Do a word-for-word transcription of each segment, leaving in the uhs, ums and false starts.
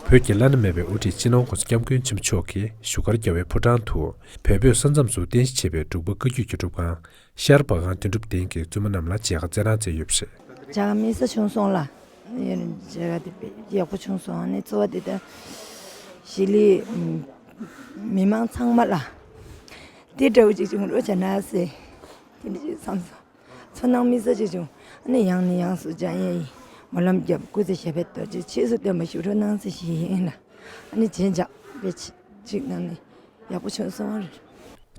བོད་ཀྱི་བླ་ན་མེད་པའི་དབུ་ཁྲིད་སྤྱི་ནོར་༸གོང་ས་༸སྐྱབས་མགོན་ཆེན་པོ་མཆོག་གིས་བཞུགས་སྒར་རྒྱལ་བའི་ཕོ་བྲང་དུ་བོད་བོད་ས་མཚམས་སུ་རྟེན་གཞི་བྱས་པའི་འབྲུག་པ་བཀའ་བརྒྱུད་ཀྱི་སྒྲུབ་ཁང་ཤར་བ་གང་དོན་གྲུབ་སྡིངས་ཀྱི་བཙུན་མ་རྣམས་ལ་མཇལ་ཁ་སྩལ་གནང་མཛད་ཡོད་པ་རེད། མཇལ་ཁ་དམིགས་བསལ་བྱུང་སོང་ལ། མཇལ་ཁ་དེ་དཔེ་ཡག་པོ་བྱུང་སོང་། ཨ་ནི་གཙོ་བོ་དེ་ལྟར་གཞིས་ལུས་མི་མང་ཚང་མ་ལ་དེ་འདྲ་བོ་ཅིག་བྱུང་རོགས་བྱས་ན་ཟེར། དེ་འདྲ་ཅིག་བསམ་སོང་། ཚོར་སྣང་དམིགས་བསལ་ཅིག་བྱུང་། ཨ་ནི་ཡང་ནས་ཡང་དུ་སྦྱང་ཡས་ཡིན། སྨོན་ལམ་རྒྱབ། སྐུ་ཚེ་ཞབས་པད་རྡོ་རྗེ་རྗེས་སུ་བརྟན་པ་ཞུ་རོགས་གནང་ཟེར་ཞུ་ཡས་ཡིན་ལ། ཨ་ནི་རྗེས་འཇགས་དཔེ་ཅིག་གནང་ནས་ཡག་པོ་བྱུང་སོང་བ་རེད།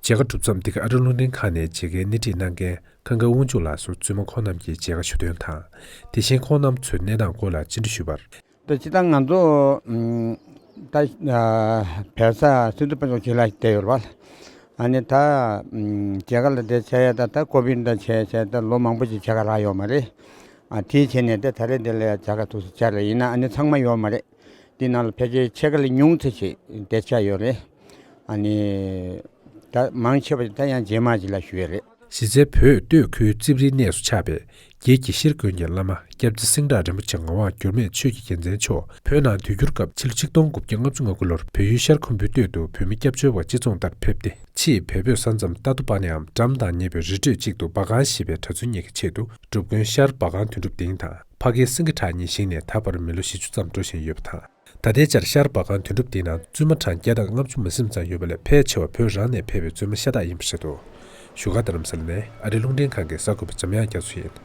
མཇལ་ཁ་གྲུབ་མཚམས་འདི་ག་ཨ་རི་རླུང་འཕྲིན་ཁང་ནས་མཇལ་ཁའི་སྣེ་ཁྲིད་གནང་མཁན་ཁང་དགའ་དབང་ཕྱུག་ལགས་སུ་བཙུན་མ་ཁོང་རྣམས་ཀྱིས་མཇལ་ཁ་ཞུ་དོན་དང་། དེ་བཞིན་ཁོང་རྣམ་ཚོའི་གནས་སྟངས་སྐོར་ལ་སྤྱན་འདྲི་ཞུས་པར། ད་སྤྱིར་བཏང་ང་ཚོ་ཨམ་ད་ཨ་བལ་ས་སི་ཏུ་དཔལ་འབྱོར་ཆེ་ལ་བསྡད་ཡོད་རེད་པ། ཨ་ནི་ད་ཨམ་མཇལ་ཁ་ལ་བསྡད་བྱས་ཡ་ད་ད་ཀོ་བིཌ་ད་བྱས་བྱས་ད་ལོ་མང་པོ་ཅིག་མཇལ་ཁ་རག་ཡོད་མ་རེད། ཨ་དེའི་བྱས་ནས་ད་ད་རེས་འདི་ལ་ཡ་མཇལ་ཁ་ཐུགས་སུ་བཅར་རེད། ཡིན་ན་ཨ་ནི་ཚང་མ་ཡོད་མ་རེད། འདི་ནང་ལ་ཕལ་ཆེར་ཕྱེད་ཀ་ལས་ཉུང་ཙམ་ཞིག་བསྡད་བྱས་ཡོད་རེད། ཨ་ནི་ད་མང་ཆེ་བ་ད་ཡང་རྗེས་མ་ཅིག་ལ་ཞུ་ཡས་རེད། གཞི་རྩའི་བོད་སྟོད་ཁུལ་རྩིབ་རིའི་གནས་སུ་ཆགས་པའི་རྒྱལ་གྱི་ཤེར་དགོན་གྱི་བླ་མ་སྐྱབས་རྗེ་སེང་བྲག་རིན་པོ་ཆེ་ངག་དབང་འགྱུར་མེད་ཆོས་ཀྱི་རྒྱལ་མཚན་མཆོག་བོད་ནང་དུས་འགྱུར་སྐབས་ཕྱི་ལོ་ཆིག་སྟོང་དགུ་བརྒྱ་ལྔ་བཅུ་ང་དགུ་ལོར་བལ་ཡུལ་ཤར་ཁམ་བུའི་སྟོད་དུ་བོད་མི་སྐྱབས་བཅོལ་བ་སྤྱི་ཚོགས་ལྟར་ཕེབས་ཏེ། ཕྱིས་བལ་བོད་ས་མཚམས་རྟ་ཐོ་པ་ནའམ་འགྲམ་དང་ཉེ་བའི་རི་ཁྲོད་ཅིག་ཏུ་བ་གང་ཞེས་པའི་གྲྭ་བཙུན་གཉིས་ཀྱི་ཆེད་དུ་སྒྲུབ་དགོན་ཤར་བ་གང་དོན་གྲུབ་སྡིངས་དང་ཕ་གིའི་སེང་གེ་བྲག་གཉིས་བཞེངས་ནས་ད་བར་མི་ལོ་བཞི་བཅུ་ཙམ་འགྲོ་བཞིན་ཡོད་པ་དང་། ད་ལྟའི་ཆར་ཤར་བ་གང་དོན་གྲུབ་སྡིངས་ནང་བཙུན་མ་གྲངས་བརྒྱ་དང་ལྔ་བཅུ་མ་ཟིན་ཙམ་ཡོད་པ་ལས་ཕལ་ཆེ་བ་བོད་རང་ནས་ཕེབས་པའི་བཙུན་མ་ཤ་སྟག་ཡིན་པ་རེད་འདུག་བཞུགས་སྒར་རྡ་རམ་ས་ལ་ནས་ཨ་རིའི་རླུང་འཕྲིན་ཁང་གི་གསར་འགོད་པ་འཇམ་དབྱངས་རྒྱ་མཚོ་ཡིན།